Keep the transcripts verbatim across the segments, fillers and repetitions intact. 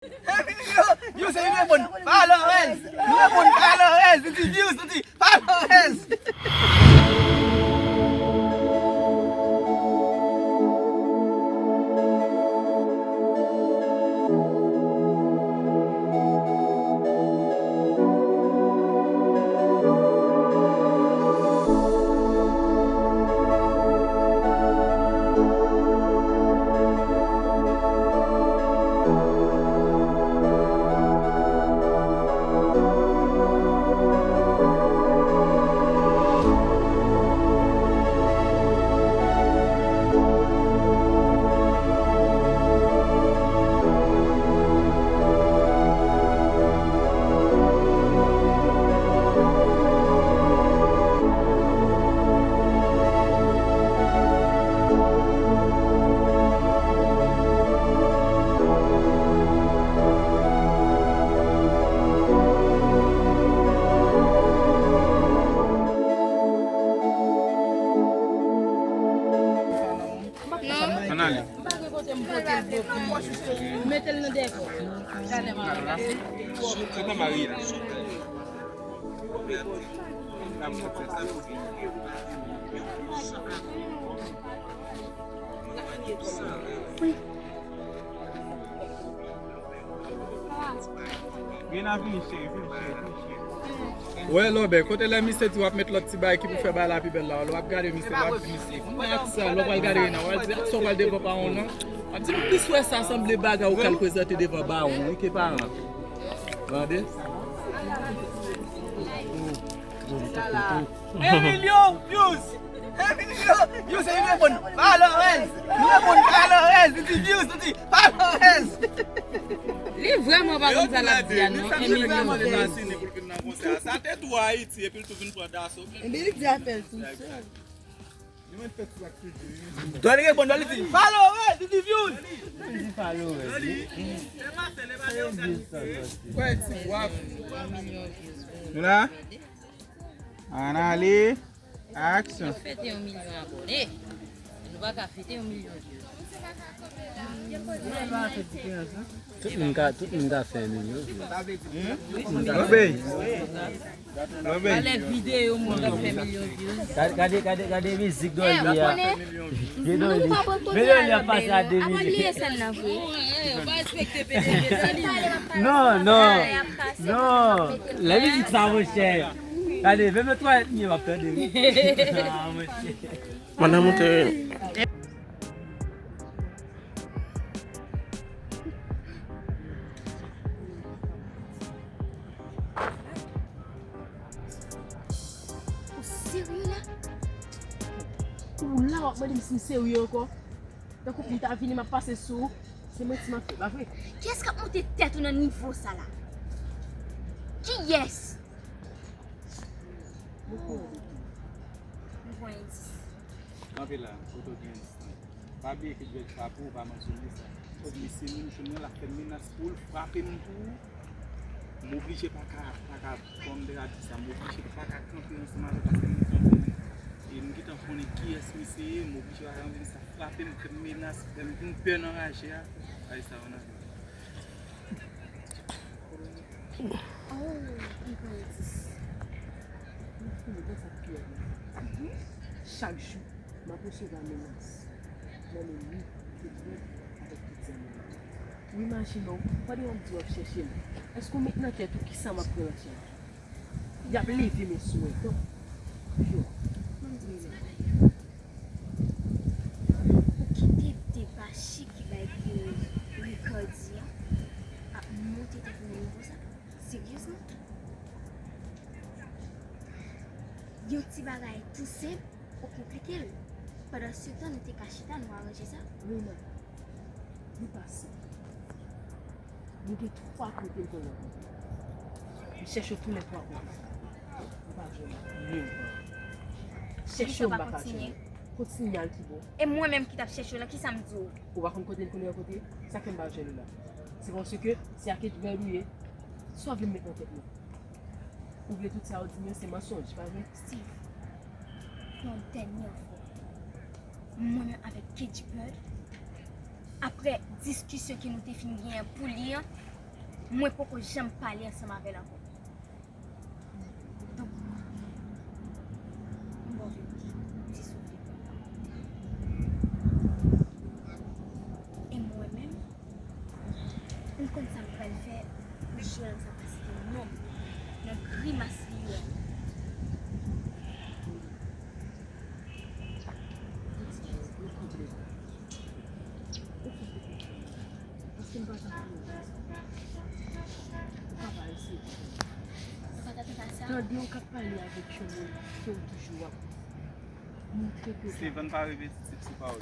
Yo, se li reponn followers. Li reponn followers. Li di views, li di followers. Ann ale. M pa gen kote m pote l pou m mete l nan dèkò. Gade m ale. Se nan mari la. Vin a vini, cheri, vin, cheri, vin, cheri. Wè, Lòbè, kote lè misye di w ap met lòt ti bagay ki pou fè bagay la pi bèl la, lè w ap gade misye, w ap di misye, kòman ak sa, lè w pral gade Rena, w al di, ak sa w pral devan pawon nan, w ap di, m plis wè sa sanble bagay ou k al prezante devan bawon, wi, ke paran. Tande? Emilio views! Emilio views! Li reponn followers! Li reponn followers! Li di views! Li di followers! Li vrèman pa konn sa l ap di a non, Emilio views. Sa te tou Ayiti epi l tou vin pran daso. Epi li di afè l tou sèl. Dwa li reponn, dwa li di followers, li di views. Li di followers, wi. Kwè ti waf. Nou la? Ann ale. Aksyon. Nou fete yon milyon abòne. Nou pa ka fete yon milyon views. Tout moun ka, tout moun ka fè milyon views. Lòbèy. Lòbèy. Gade videyo moun k ap fè milyon views. Gade, gade, gade, gade mizik Dolly a. Vye Dolly. Vye Dolly ap pase a de milyon. Avan l bliye sèn nan vre. Non, non. Non. Lè mizik sa, monchè. Gade, menm nan twalèt m ye, m ap tande. Ah, monchè. Mwen nan moute. Ou serye la? Ou la w ap mande m si m serye ankò? Tankou pou m ta vini m ap pase sou ou. Se manti m ap fè, pa vre? Kiyès k ap monte tèt ou nan nivo sa la? Kiyès? M pran endis. Kanpe la, kote w gen endis lan? Pa bliye ke Djwèt frape w, pa mansyone sa. Misye menm jounen l ap fè menas pou l frape m tou. M oblije pa ka, pa ka, kòm m te ka di sa, m oblije pa ka kanpe ansanm avè l paske m kanpe. E m gentan konnen kiyès misye ye, m oblije pa ka kanpe, misye ap frape m, fè m menas, fè m vin pè nan raje a. Ay sa, ann ale. Oh, m pran endis. M konnen konsa k pi ap la. Chak jou, m ap resevwa menas nan men li, Edward avèk tout zanmi l. Ou imajine w, pandan w ap di w ap chèche m, èske w met nan tèt ou kisa m ap pran nan tchèn? Y ap leve men sou mwen, tonton. Yo, ban m di w yon bagay. Ou kite deba chik ki bay pou Ricardy a ap monte tèt ou nan nivo sa? Seryezman? Yon ti bagay tou senp, ou konplike l. Pandan se tan, nou te ka chita, nou aranje sa. Rena, nou pa senp. Nou gen twa kote m konn rankontre. M chèche w tou lè twa kote. M pa jwenn youn. Chèche w, m pa ka jwenn ou. Kontinye al pi bon. E mwen menm ki t ap chèche w la, kisa m di w? Ou pa konn kote l konnen yon kote? Sa fè m pa jwenn ou la. Se paske se ak Edward ou ye. Sa w vle m met nan tèt mwen? Ou vle tout sa w di m yo se mansonj, pa vre? Steve, yon dènyè fwa, mwen menm avèk Cage Bird, apre diskisyon ke nou te fin genyen pou li an, Mwen poko janm pale ansanm avè l ankò. Donk, m ba w vèti, m di sou vye pòt la. E mwen menm, m konn sa m pral fè pou jèn sa, paske non, nan grimas li yo a. Paske m pa t ap pran. Ou ka pa eseye konprann. Tande w k ap pale avèk yon moun ke w toujou ap montre ke Steven pa repetitif sou pawòl.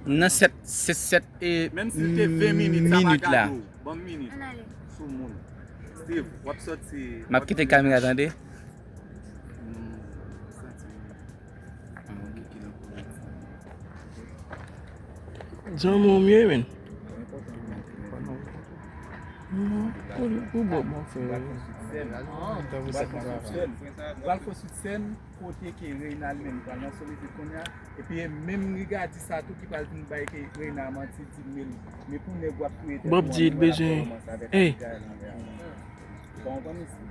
Nan sèt, se sèt e Menm si l te ven minit, sa pa minit la. Gade w. Ban m minit. Ann ale. Sou moun. Steve, w ap sòti. M ap kite kamera, tande. Hmm, santi. Zanmi w m ye, men. Ou bon, bon, frè. Pral fè sou sèn kote ke Reina li menm pral nan Solitude kounye a. Epi e menm Rigadi sa tou ki pral vin bay ke Reina manti, di men, men pou nèg w ap touye tèt ou an, bezwen. Ey. Bon, konn isi.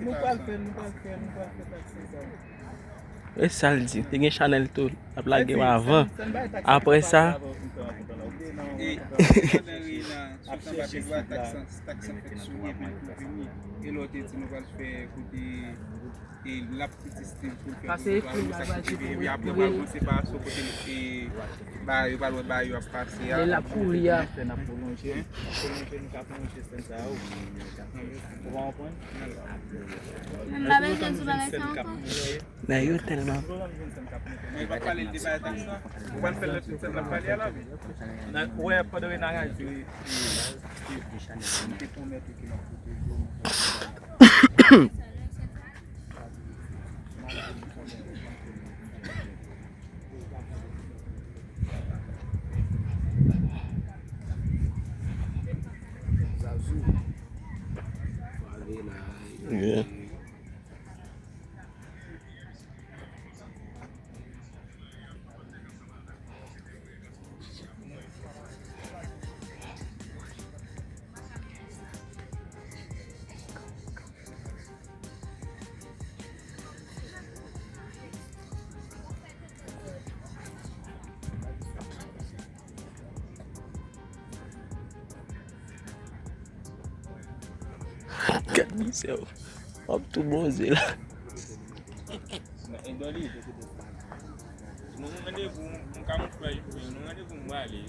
Nou pral fè, nou pral fè, nou pral fè taksi sa. E sa l di, te gen chanèl tou, l ap lage m avan. Apre sa, e, pandan Reina sot anba pye dwat, taksi an fèk sou wout li pou vini. E lè w te di nou pral fè kote E l ap fiti Steve pou l fè pase pou l pase epi apre pral ranse pa sou kote l e ba yo pral wè ba yo ap pase a. Lè l ap kouri a. N ap pwolonje, n ap pwolonje, nou ka pwolonje sèn sa yo. Ou pa konprann? M pa bezwen di bagay sa ankò. Nèg yo tèlman. Mwen pa pale de bagay sa. Ou pa fè lè tout sèn n ap pale a la wi. Nan wè pandan yo nan radyo. Mwen te pwomèt ou ke m ap pwoteje w. Yeah. Gad misye, w ap tou bwonze la. Nou gen randevou, m ka montre w, nou gen randevou m prale.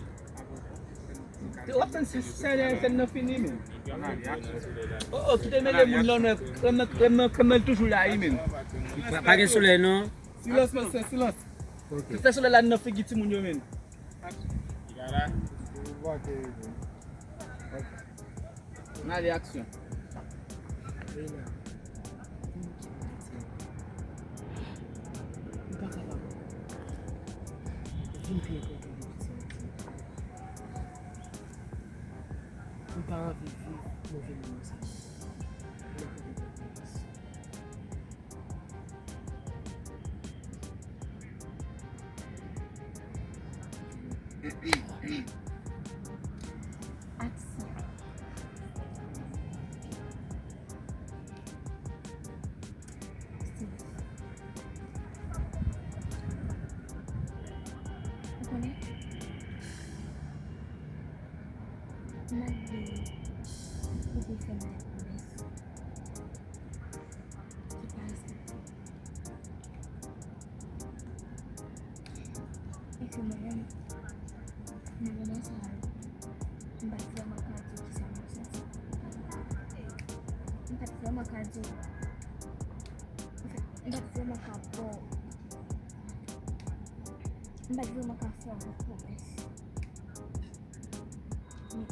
W ap tann si sèlè fè n nan fini, men. Oh, oh, kite mele moun lan, nan krèm nan, krèm nan, krèm nan toujou la, wi, men. Pa gen solèy, non. Silans, mesye, silans. Fè solèy la nan figi timoun yo, men. N ale, aksyon. Reina, vin pi enpòtan. Vin pi enpòtan depi sa w di. M pa anvi viv move moman sa yo. Mwen konnen konprann. Aksyon. Steve. Ou konnen? Malgre ou te fè m de pwomès ki pa respekte. E ke mwen menm, nan moman sa a, m pa t vrèman ka di w kisa m ap santi. M pa t vrèman ka di w. Anfèt, m pa t vrèman ka ba w. M pa t vrèman ka fè w yon pwomès. Men,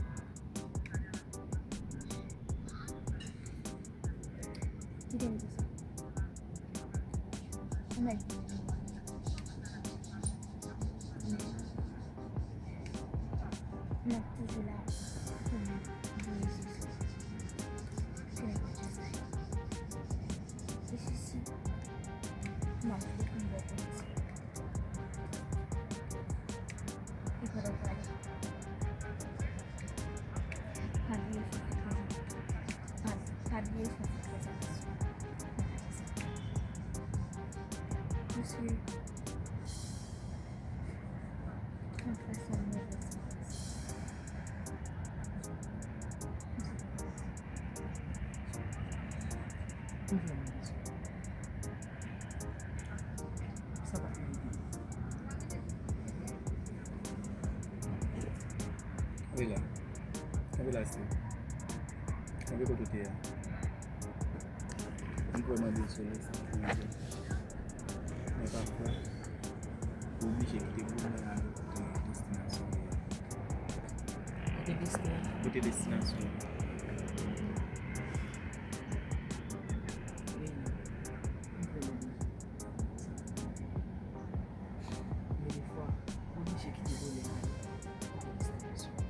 kite m di sa. Ou mèt vin. Men, m ap toujou la pou ou, Jezi. Kè pa Jezi. E si, si. M ap vin pou m ba w pwomès. E pandan w prale, Mesye, mwen fè sa mwen fè sa. Mwen fè mwen fè sa. Sa pa fè anyen. Kanpe la. Kanpe la, Steve. Kanpe kote w te a. M kwè mande sou lè sa. Men pafwa, ou oblije kite gwo mwen ale kote destinasyon li a. Kote destinasyon? Kote destinasyon li a. Wi, m kwè mande. Men defwa, ou oblije kite gwo mwen ale kote destinasyon.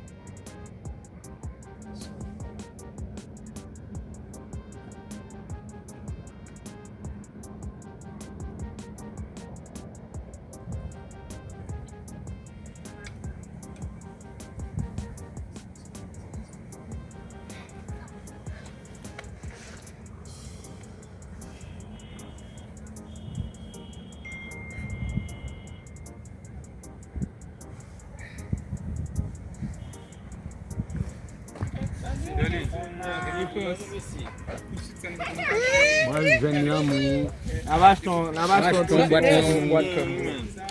Mwen jwenn lanmou. N ap achte yon, n ap achte yon bwat lanmou.